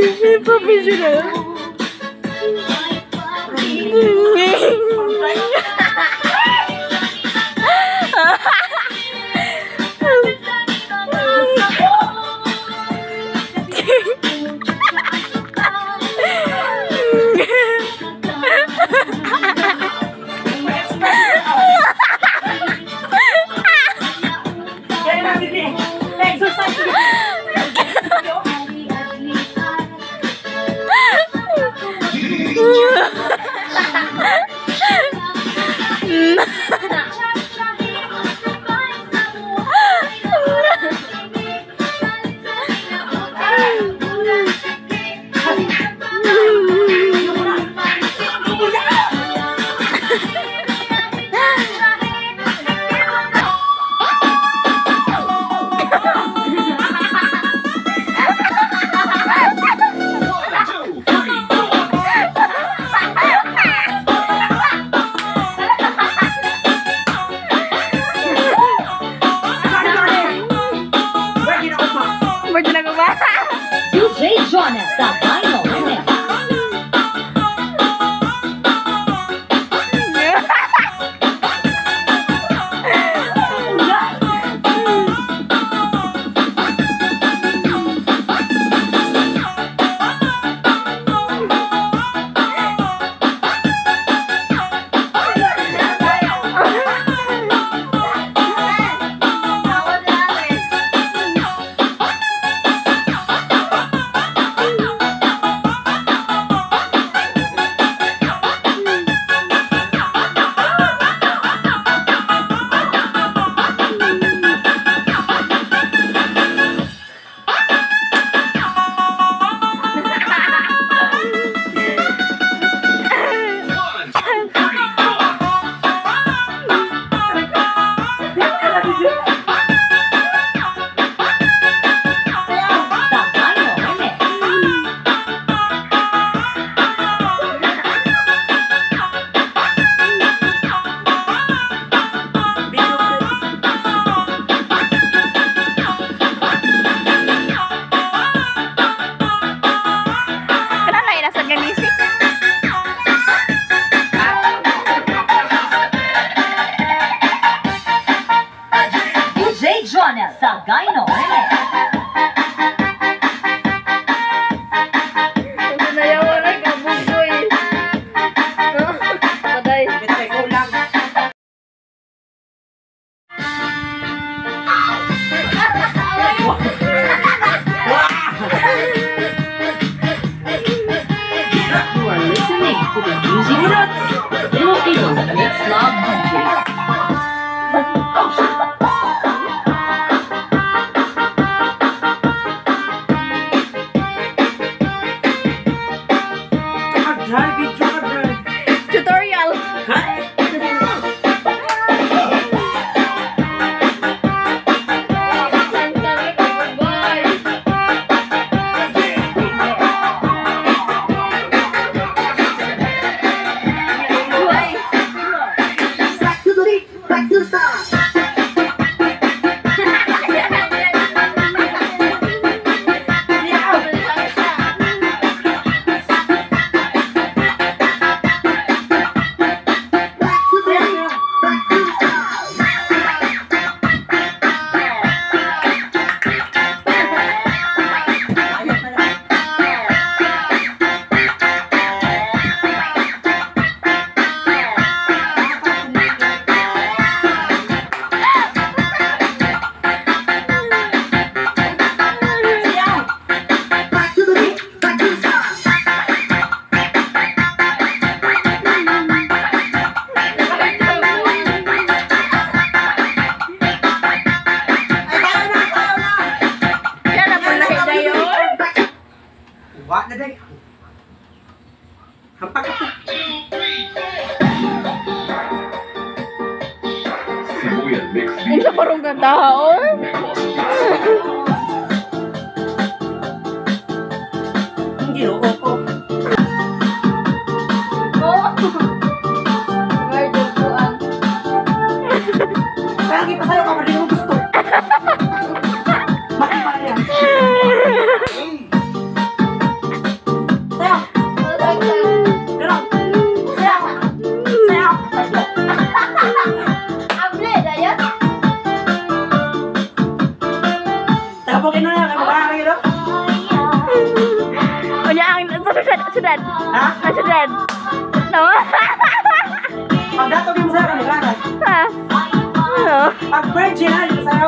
Professional. Kaya namin eh. Exercise. One, two, three, four. Sorry, sorry. Where ginoo pa? Where ginagawa? DJ Jonas sa Vinyl Remix. One, two, three, four. Sa Vinyl Remix. Video. Kana na nasa nga music? DJ Jonas sa Vinyl Remix. Nayawa na kabugoy. Paday. Bitay ko lang. You are listening to the music of Filipino Mix Love DJ. Ka-drive, video ka-drive. Tutorial. Ha? Back to the beat, back to the start. Back to the beat, back to the start. Ayaw ka na. Sayaw! Back to the beat, back to the start. Ay, sayaw na, sayaw na! Yan na po na hidayon. Wa na day. Hampak ka to. Sibuyan Mix Unsa parong ganda oy? Hindi, oo, oo. Oh. Kaya lagi pa sa'yo ka, hindi mo gusto. Makipala yan. dad? Ha? Nasa dad? No? Pag dato yung sayo, kami Ha? Ano? Pag virgin ha, yung sayo.